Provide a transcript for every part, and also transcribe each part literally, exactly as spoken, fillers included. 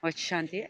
Wekî şandî.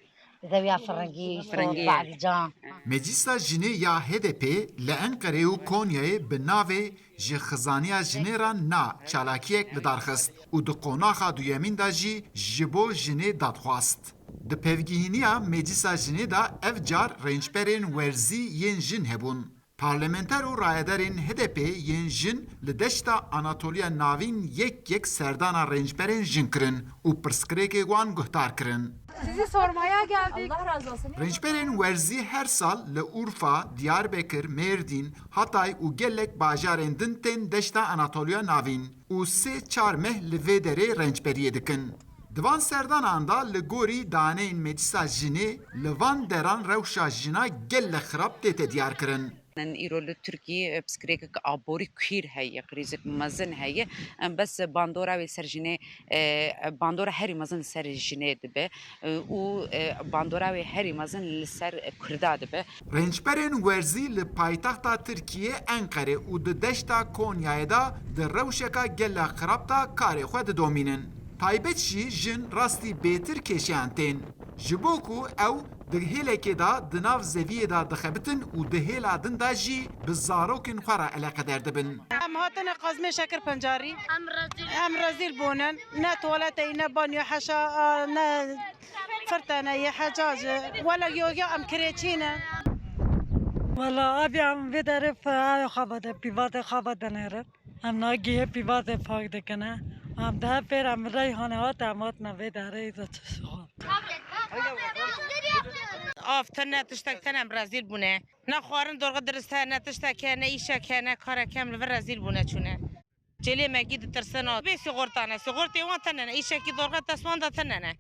Zewiya Firingî, Firingî. Îsot, Bahrîcan. Meclisa Jinê ya H D P li Enqerê û Konyayê bi navê Ji Xizaniya Jinê re Na çalakiyek li dar xist û di qonaxa duyemîn de jî ji bo jinê dad xwest. Di pevgihîniya Meclisa Jinê de ev car rêncberên werzî yên jin hebûn. Parlamenter û rayedarên H D P yên jin li deşta Anatoliya Navîn yek yek serdana rêncberên jin kirin û pirsgirêkê wan guhdar kirin. Sizi sormaya geldik. Allah razı olsun. Rêncberên werzî her sal li Urfa, Diyarbekir, Mêrdîn, Hatay û gelek bajarên din tên deşta Anatoliya Navîn û sê çar meh li vê derê rêncberiyê dikin. Di van serdanan de li gorî daneyên Meclisa Jinê li van deran rewşa jina gelek xirab tête diyar kirin. Îro li Tirkiyê, e, pirsgirêkek aborî kûr heye, krîzek mezin heye. Em bes bandora wê ser jinê, e, bandora herî mezin li ser jinê dibe, e, û, e, bandora wê herî mezin li ser Kurda dibe. Rêncberên werzî li paytexta Tirkiyê Enqerê û di deşta Konyayê de di rewşeka gelek xirab de karê xwe didomînin. Taybet jî jin rastî bêtir kêşeyan tên. Ji bo ku ew di hêlekê de di nav zeviyê de dixebitin û di hêla din de jî bi zarokên xwe re eleqeder dibin. Em hatine qazmê şekir pencarî. Em rezîl bûnin. Ne tuwaletê, ne banyo heşa, ne firtene yê hecacı. Wele yoya em kirêçî ne. Wela abi em vê derê f-, xaba de, pîva de xaba de nêrin. Em nagihê pîvatê pak dikine. Em di hev pêr em reyhanê hat em hatine vê derê de çi şixul. Av tine, tiştek tine em rezîl bûne. Ne xwarin dorxe dirist heye, ne tiştek heye, ne îşek heye, ne karek heye, em li vir rezîl bûne çûne. Çêlê me gî ditirsin a. Bê sîxorta ne, sîxortê wan tine ne, îşekî dorxe dest wan de tine ne.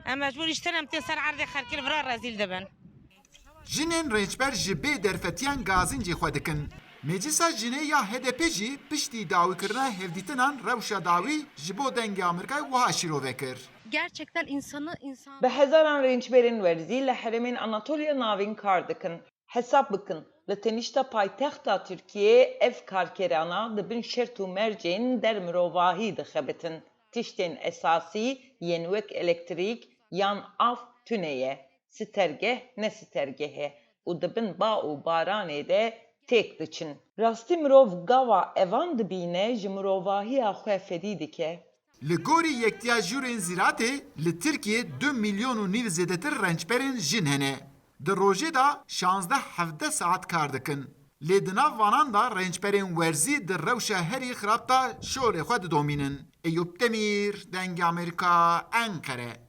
Em mecbûr îş tine em tên ser erdê xelkê li vira rezîl dibin. Jinên rêncber ji bê derfetiyan gazîncê xwe dikin. Meclisa Jinê ya H D P jî piştî dawîkirina hevdîtinan rewşa dawî ji bo Dengê Amerîkayê wiha şîrove kir. Gerçekten insanı insan Bi hezaran rêncberên werzî li herêmên Anatoliya Navîn kar dikin. Hesab bikin, li tenişta paytexta Tirkiyê ev karkerana di bin şert û mercên der mirovahî dixebitin. Tiştên esasî yên wek elektrîk yan av tune ye. Sitergeh ne sitergeh e û di bin ba û baranê de têk diçin. Rastî mirov gava evan dibîne ji mirovahiya xwe fedî dike. Li gorî Yektiya Jûrên Zîratê li Tirkiyê du milyon û nîv zêdetir rêncberên jin hene. Di rojê de şazdeh hevdeh saet kar dikin. Lê di nav vanan de rêncberên werzî di rewşa herî xirab de şolê xwe didomînin. Eyûp Demîr, Dengê Amerîka, Enqere.